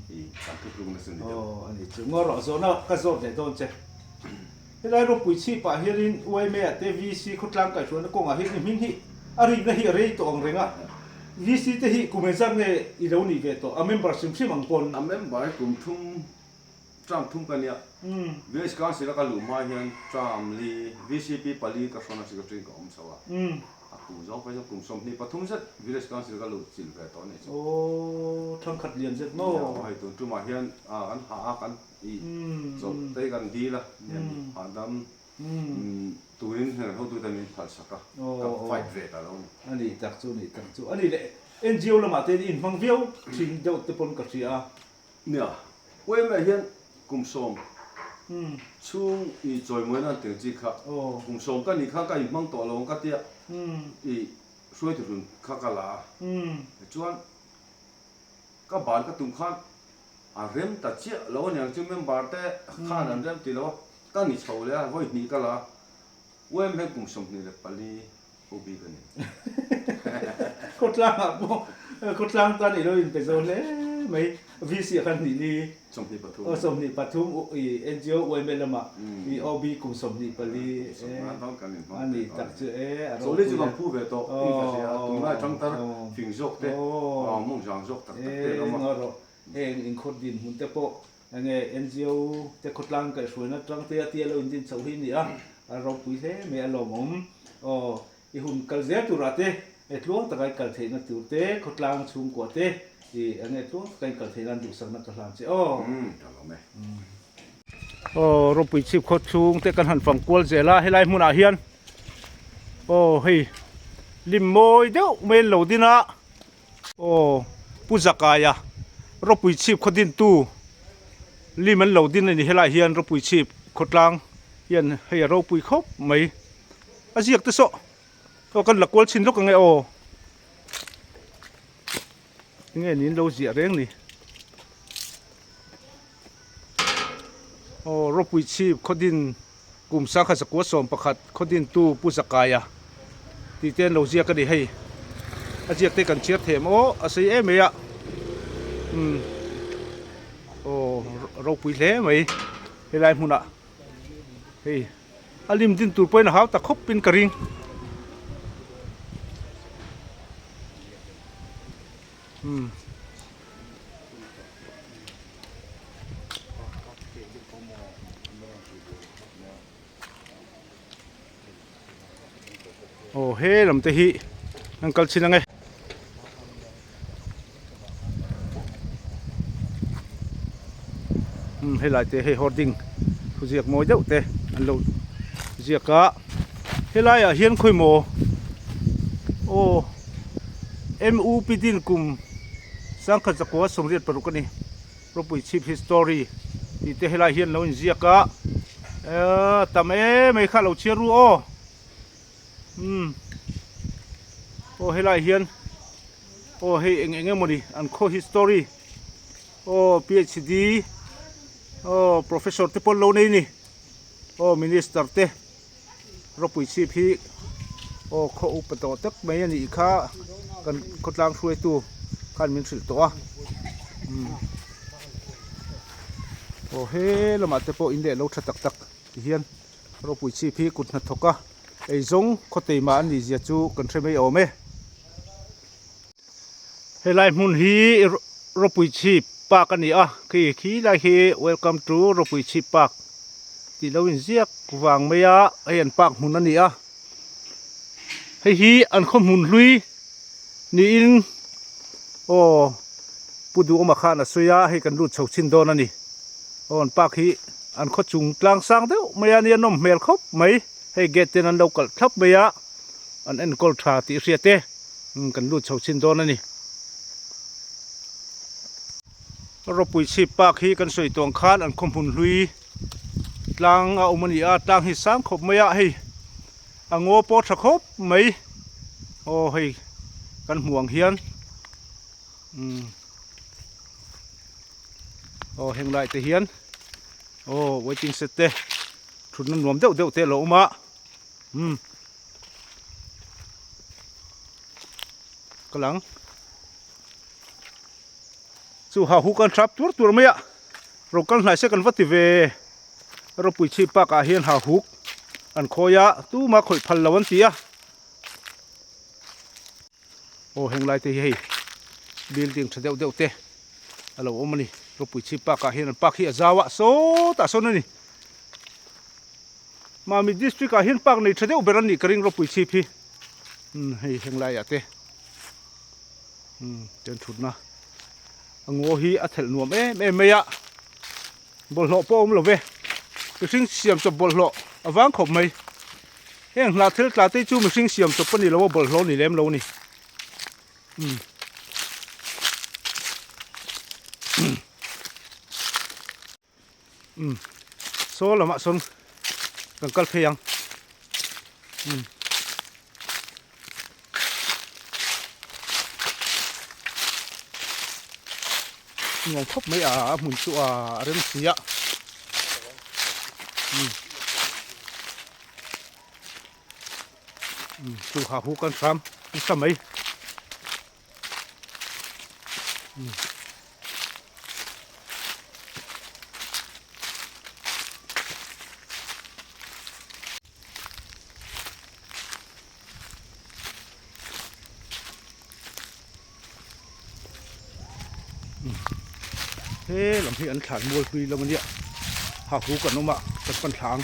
i kan thutlukna chu a ni deuh. Aw a ni chu. Ngaw rawh zawhna ka zawt leh dawn che. Helai ropui chhipah hianin YMA ah te VC khawtlang kaihhruaina kawngah hian i hming hi a rikna hi a rei tawh ang reng a. VC te hi kum engzat nge i lo nih ve tawh? A member hrim hrim ang pawn. A member hi kum thum Term thum ka nia. Village Council a ka luh hma hian term li VCP pali ka hrawn a secretary in ka awm chho a. A kum zawng phei chuan kum 23 zet Village Council ka luh chilh ve tawh a nih chu. Aw thangkhat lian zet maw? Nia hei tun tumah hian kan hah a kan ih chawlh te kan dil a hahdam turin heng hotute min phalsak a ka fight ve ta lo a ni. A nih tak chu a nih tak chu a nih leh NGO lamah te in hmang viau thin deuh te pawn ka hria a. Nia, Uaimah hian kum sawm chhung i chawimawi nan teng chi kha kum sawm ka nih khan ka inhmang tawh lo ang ka tia i hruaitu hlun kha ka la a, chuan ka ban ka tum khan a rem ta chiah lo aniang chu member te khan an rem ti lo a, ka ni chho leh a vawi hnih ka la a, Uaimah hian kum 24. Ho bik a ni. Khawtlang ah pawh khawtlang tan i lo in pe zo hle mai. VC ah khan hnih li 23 aw 23 i NGO UML lamah i OB kum 24 a ni tak chu e a ropui a. Chawlih chu kan phu ve tawh in ka hria a tunlai tang tar fing zawk te mawng zang zawk tak tak te an awm a. Ngaw rawh heng inkhawt dinhmun te pawh Enge NGO te khawtlang kaihhruaina tang te a tia lo indin chhoh hi a ni a, a ropui hle mai a lawmawm. Aw, i hun kal zel turah te, e tluang taka i kal theihna tur te, khawtlang chhungkua te, i enge tluang taka i kal theih nan duhsakna ka hlan che aw. Umm, ka lawm e. Aw, ropui chhip khaw chhung te kan han fang kual zel a, helai hmunah hian aw hei lim mawi deuh mai an lo din a. Aw, Pu Zakaia, Ropui Chhip khaw dintu lim an lo din a ni. Helai hian Ropui Chhip khawtlang hian hei a ropui khawp mai. A ziak te saw, aw kan la kual chhin lawk ang e aw. Enge niin lo ziah reng ni. Aw ropui chhip khawdin kum sangkhat zakua 11 khawdin tu Pu Zakaia tih te an lo ziak a ni hei. A ziak te kan chhiar them aw a sei em mai a umm aw ropui hle mai helai hmunah hei a lim din tur pawhin a hau ta khawp in ka ring. Umm. Aw he lam te hi an kal chin ang e. Umm helai te hei hoarding thu ziak mawi deuh te an lo ziak a helai ah hian khawi maw aw M U P din kum sangkhat zakua 86 a ni ropui chhip history tih te helai hian lo inziak a eee tam em mai kha a lo chhiar ru aw umm aw helai hian aw hei eng eng emawni an khaw history aw phd aw professor te pawh an lo nei a ni aw minister te. Ropui chhip hi aw khaw upa tawh tak mai a nih kha kan khawtlang hruaitu khan min hrilh tawh a umm aw he lamah te pawh in leh lo tha tak tak ti hian ropui chhip hi kut hnathawk a eizawng khaw teimah an nih zia chu kan hre mai awm e. Helai hmun hi Ropui Chhip Park a ni a, khi khi lai hi Welcome to Ropui Chhip Park tih lo inziak vang mai a, hei an park hmun a ni a, hei hi an khaw hmun hlui niin aw Pu Duhawma khan a sawi a, hei kan lut chho chhin dawn a ni, aw an park hi an khaw chung tlang sang deuh mai a nia nawm hmel khawp mai, hei gate ten an lo kalh thlap mai a, an enkawl tha tih hriat e. Kan lut chho chhin dawn a ni. Ropui chhip park hi kan sawi tawng khan an khaw hmun hlui tlang a awm a ni a, tlang hi sang khawp mai a hei a ngaw pawh tha khawp mai aw hei kan hmuh ang hian umm aw heng lai te hian aw waiting shed te thutna nuam deuh deuh te a lo awm a umm. Ka lang chu ha hu kan hrap tur tur mai a ro kal hnai se kan va ti ve ropui chhip park ah hian ha huk an khawi a tuma khawih phal lo an ti a aw heng lai te hi hei building tha deuh deuh te a lo awm a ni ropui chhip park ah hian an park hi a zau a sawtah sawn a ni. Mami district ah hian park nei tha deuh ber a nih ka ring ropui chhip hi umm hei heng laiah te umm chuan thutna a ngaw hi a thelh nuam em em mai a bawlhhlawh pawh a awm lo ve mihring siam chawp bawlhhlawh a vang khawp mai heng hnah thil tla te chu mihring siam chawp a ni lo a bawlhhlawh a ni lem lo a ni umm. Umm saw lamah sawn kan kal phei ang umm nuam khawp mai a a hmun chu a rem si a umm umm chu ha hu kan hram nasa mai. He lam hi an thlan mual hlui lam ania ha hu kan awm a kan pan thla ang.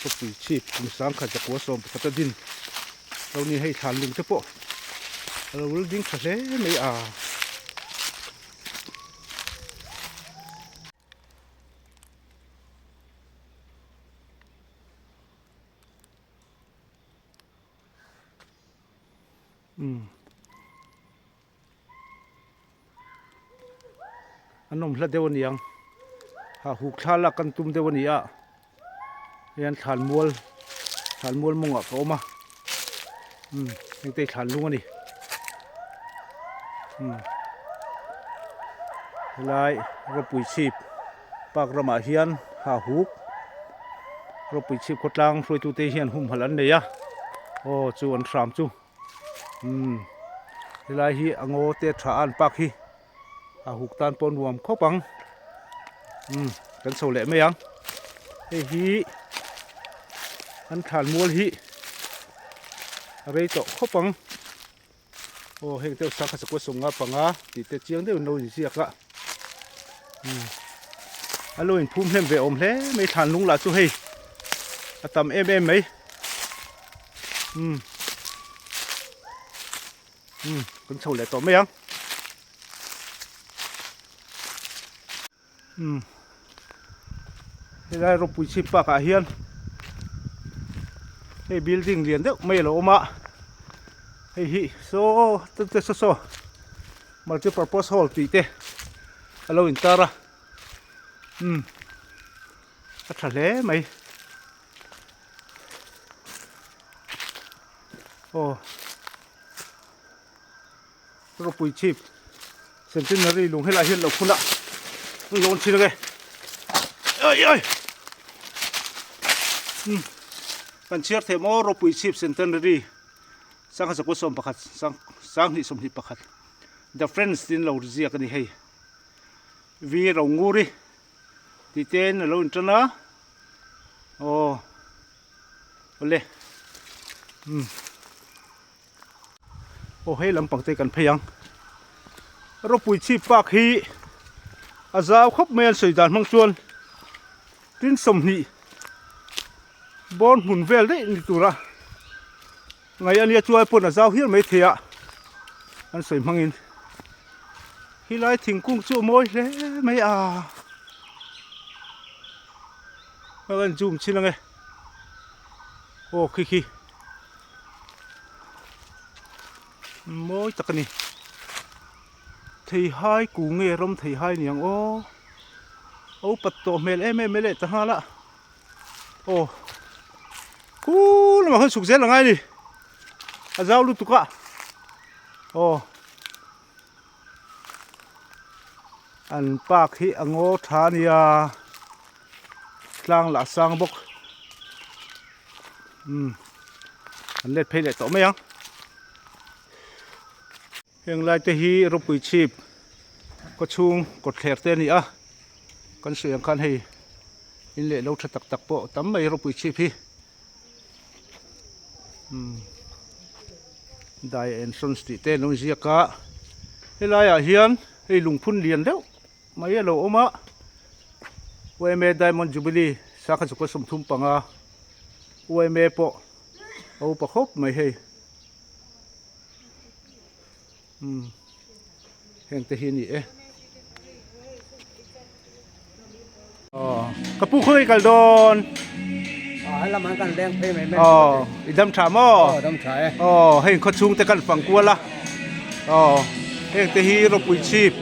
Khawpui chhip kum 1911 a din lo ni hei thlan lung te pawh a lo ding tha hle mai a. An awm hla deuh a ni ang ha huk thla lak kan tum deuh a ni a. Hian thlan mual thlan mual mawngah ka awm a umm heng te hi thlan lung a ni umm helai rawpui chhip park ramah hian ha huk rawpui chhip khawtlang hruaitute hian humhalh an nei a aw chu an hram chu umm helai hi a ngaw te tha a an park hi. A huk tan pawh nuam khawp ang umm kan chho leh mai ang hei hi an thlan mual hi a rei tawh khawp ang aw heng te sangha sakawr sawmnga panga tih te chiang deuhin lo inziak a umm a lo inphum hnem ve awm hle mai thlan lung lah chu hei a tam em em mai umm. Umm kan chho leh tawh mai ang umm helai rawpui chhip park ah hian hei building lian deuh mai a lo awm a hei hi saw te saw saw multi purpose hall tih te a lo in tar a umm a tha hle mai. Aw ropui chhip centenary lung helai hian lo phun a an lawn thin ange ai ai um kan chhiar thei maw ropui chhip centenary sangha zakua 11 sang sanghnih 21 the friends tin lo ziak a ni hei v ronguri tih te in alo intan a aw awle umm aw hei lampang te kan phei ang ropui chhip park hi a zau khawp mai a an sawi dan hmang chuan tin 20 bawr hmun vel daih ni tura ngaih a nia chuai pawn a zau hial mai thei a an sawi hmangin helai thingkung chu a mawi hle mai a a rawn zoom chhin ange aw khi khi mawi tak a ni theihai kung nge ram theihai ni ang aw a upat tawh hmel em em mai leh ta nghal a. Aw khu lamah khan chhuk zel a ngai a ni a zau lutuk a aw an park hi a ngaw tha a nia tlang lah a sang bawk umm an let phei leh tawh mai ang heng lai te hi rawpui chhip kawchhung kawtthler te a ni a kan sawi ang khan hei in leh lo tha tak tak pawh tam mai ropui chhip hi umm dai entrance tih te an lo inziak a helai ah hian hei lungphun lian deuh mai a lo awm a yma diamond jubilee sangha chukua 35 yma pawh a upa khawp mai hei umm heng te hi a ni e aw ka pu khawi kal dawn aw he lamah kan leng phei mai mai aw i dam tha maw aw dam tha e aw heng khaw chhung te kan fang kual a aw heng te hi ropui chhip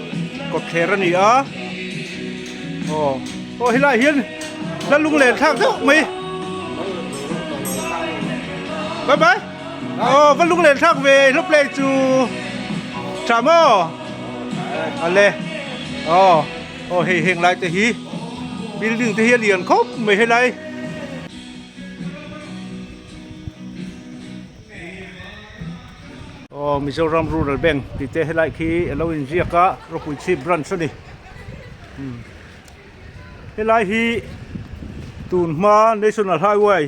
kawtthler a ni a aw aw helaiah hian la lunglen thlak deuh mai bye bye Aw va lung len thlak ve hlawp leh chu tha maw ale aw aw hei heng lai te hi building te hi a lian khawp mai helai aw Mizoram Rural Bank tih te helai khi a lo inziak a ropui chhip branch a ni helai hi tun hma National Highway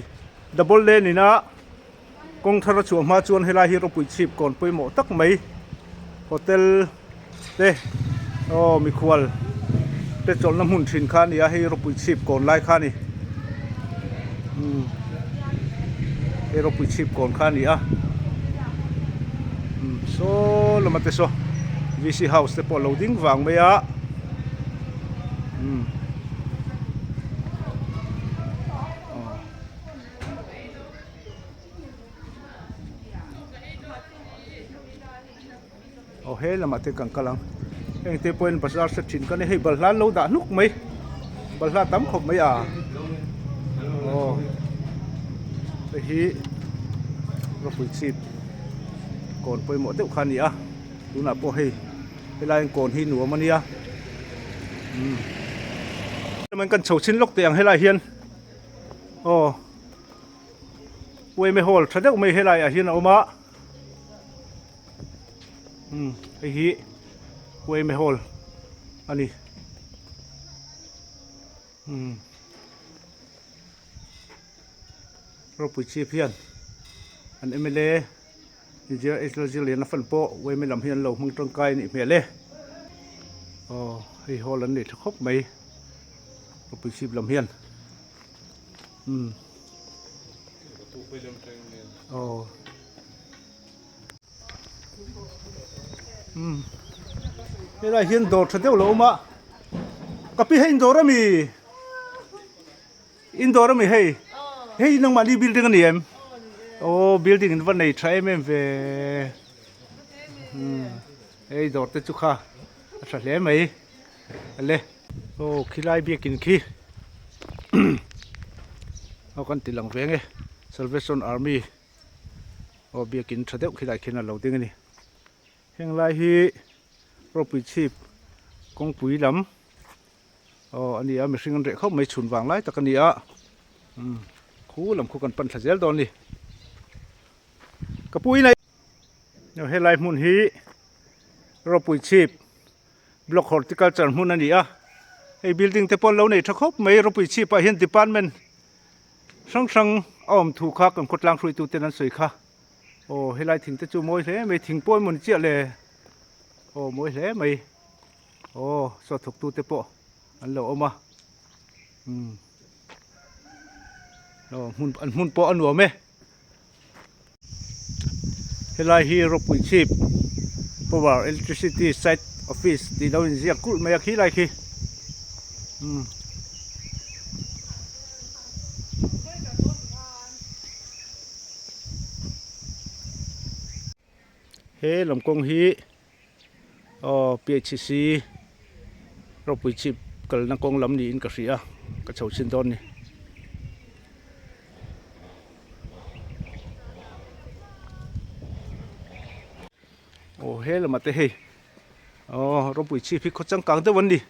double lane ina Kawng thar a chhuah hma chuan helai hi ropui chhip kawn pawimawh tak mai hotel te aw mikhual te chawlhna hmun thin kha a ni a hei ropui chhip kawn lai kha a ni umm hei ropui chhip kawn kha a ni a umm saw lama te saw V C house te pawh a lo ding vang mai a umm. Aw he lamah te kan kal ang heng te pawhin bazar set thin ka ni hei balhla an lo dah hnuk mai balhla tam khawp mai a. Aw hei hi rawpui chhip kawn pawimawh deuh kha a ni a tunah pawh hei helai an kawn hi nuam a nia umm kan chho chhin lawk teh ang helai hian aw uaime hall tha deuh mai helai ah hian a awm a umm hei hi uaime hall a ni. Umm ropui chhip hian an mla India Zirlian a fan pawh uaime lam hi an lo hmang tangkai a nih hmel e aw hei hall an nei tha khawp mai ropui chhip lam hian umm aw. Umm helai hian dawr tha deuh lo awm a ka pi hei in dawr ami in dawr ami hei hei nangmahni building ani em aw building in va nei tha em em ve umm hei dawr te chu kha a tha hle mai ale aw khilai biakin khi aw kan ti lang ve ang e salvation army. Aw biakin tha deuh khilai khian a lo ding a ni. Heng lai hi ropui chhip kawngpui lam aw a ni a mihring an reh khawp mai chhun vang lai tak a ni a umm khu lam khu kan pan thla zel dawn a ni. Ka pu in a aw helai hmun hi ropui chhip block horticulture hmun a ni a hei building te pawh an lo nei tha khawp mai ropui chhip ah hian department Hrang hrang a awm thu kha kan khawtlang hruaitu ten an sawi kha. Aw helai thing te chu mawi hle mai thing pawh emaw ni chiah le. Aw mawi hle mai. Aw saw thawk tu te pawh an lo awm a. Umm aw hmun an hmun pawh a nuam e. Helai hi ropui chhip power electricity site office tih lo inziak kulh mai a khi lai khi umm. He lam kawng hi aw P_H_C ropui chhip kalna kawng lam niin ka hria ka chho chhin dawn a ni. Aw he lamah te hei aw ropui chhip hi khaw changkang deuh an ni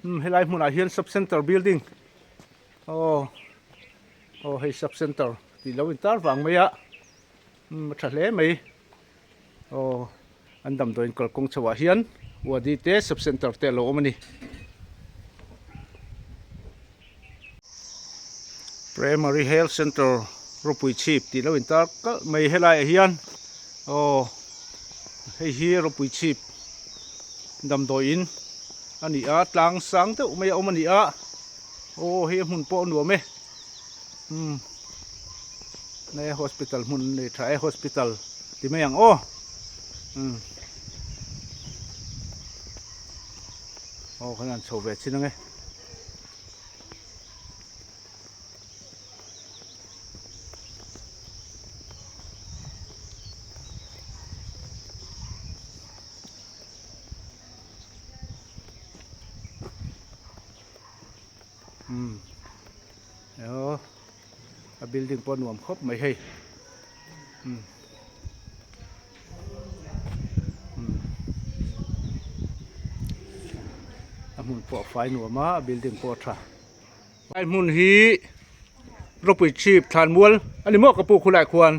umm helai hmunah hian sub center building aw aw hei sub center tih lo intar vang mai a umm a tha hle mai aw an damdawiin kalkawng chho ah hian wadi te sub center te a lo awm a ni. Primary Health Centre ropui chhip tih lo intar kalh mai helai ah hian aw hei hi ropui chhip damdawiin a ni a tlang sang deuh mai a awm a ni a aw hei a hmun pawh a nuam e umm nge hospital hmun a nei tha e hospital ti mai ang aw umm aw kan han chho ve chin ang e. Umm aw a building pawh a nuam khawp mai hei umm. A hmun pawh a fai nuam a a building pawh a tha lai hmun hi ropui chhip thlan mual a ni maw ka pu khulai khuan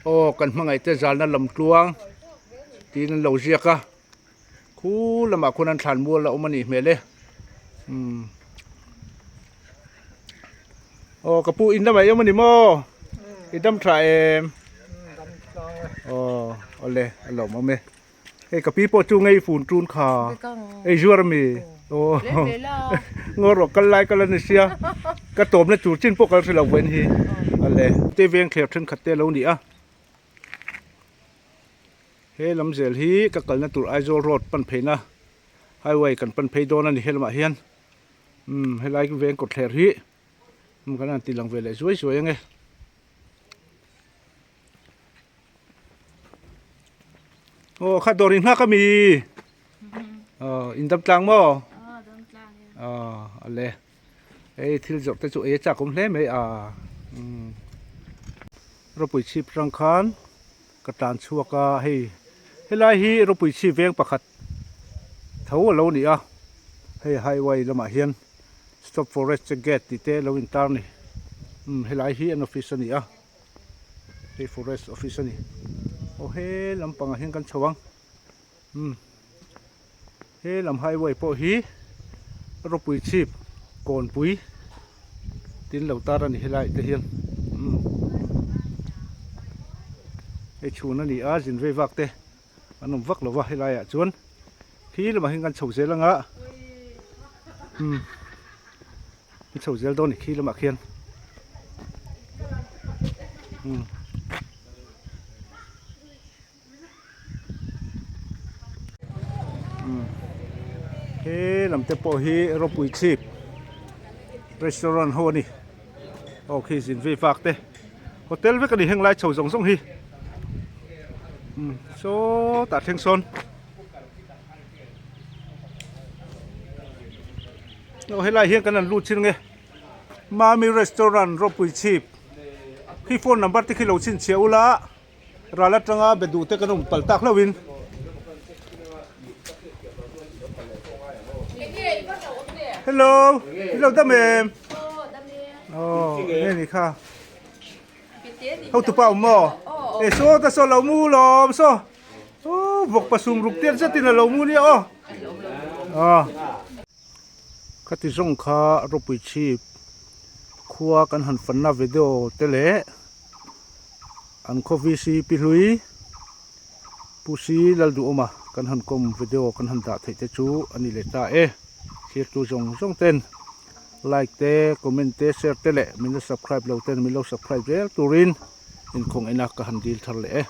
aw kan hmangaih te zalna lam tluang tiin an lo ziak a khu lamah khuan an thlan mual a awm a nih hmel e umm aw ka pu in lamah i awm a ni maw i dam tha em aw awle a lawmawm e hei ka pi pawh chu ngei fun tun kha ei zuar ami aw ngaw rawh kal lai kal a ni sia ka tawmna tur chin pawh kal hre lo vawiin hi awle te veng thler thenkhat te a lo ni a. He lam zel hi ka kalna tur Aizawl road pan pheina highway kan pan phei dawn a ni helamah hian umm helai veng kawtthler hi umm kan han ti lang ve leh zuai zuai ange. Aw kha dawr in nghak ami aw in dam tlang maw aw ale. Hei thil zawrh te chu ei a chak awm hle mai a umm ropui chhip rang khan ka tan chhuak a hei helai hi ropui chhip veng pakhat tho a lo ni a hei highway lamah hian stop forest che gate tih te lo intar a ni umm helai hi an office a ni a hei forest office a ni aw he lampangah hian kan chho ang umm. He lam highway pawh hi ropui chhip kawnpui tin lo tar a ni helai te hian umm hei chhun a ni a zin vei vak te an awm vak lo va helai ah chuan khi lamah hian kan chho zel anga umm kan chho zel dawn a ni khi lamah khian umm. He lam te pawh hi ropui chhip restaurant ho a ni aw khi zin vei vak te hotel vek a ni heng lai chho zawng zawng hi sawtah thleng sawn aw helai hian kan han lut chin nge mami restaurant ropui chhip khi phone number te khi lo chhinchhiah ula. Ral atanga be duh te kan awm pal tak hlauhin. Hello, hello dam em. Oh, nge ni kha. Ho tu pa awm maw? E so ta so lo mu lawm so. Oh, vawk pasum ruk tiat zetin a lo mu nia aw. Ah. Khati zawng kha ropui chhip khua kan han fanna video te leh an khaw VC pi hlui Pu Si Lalduhawma kan han kawm video kan han dah theih te chu a ni leh ta e. Thirtu zawng zawng ten like te comment te share te leh min la subscribe lo ten min lo subscribe zel turin inkhawng ena ka han dil thar leh e.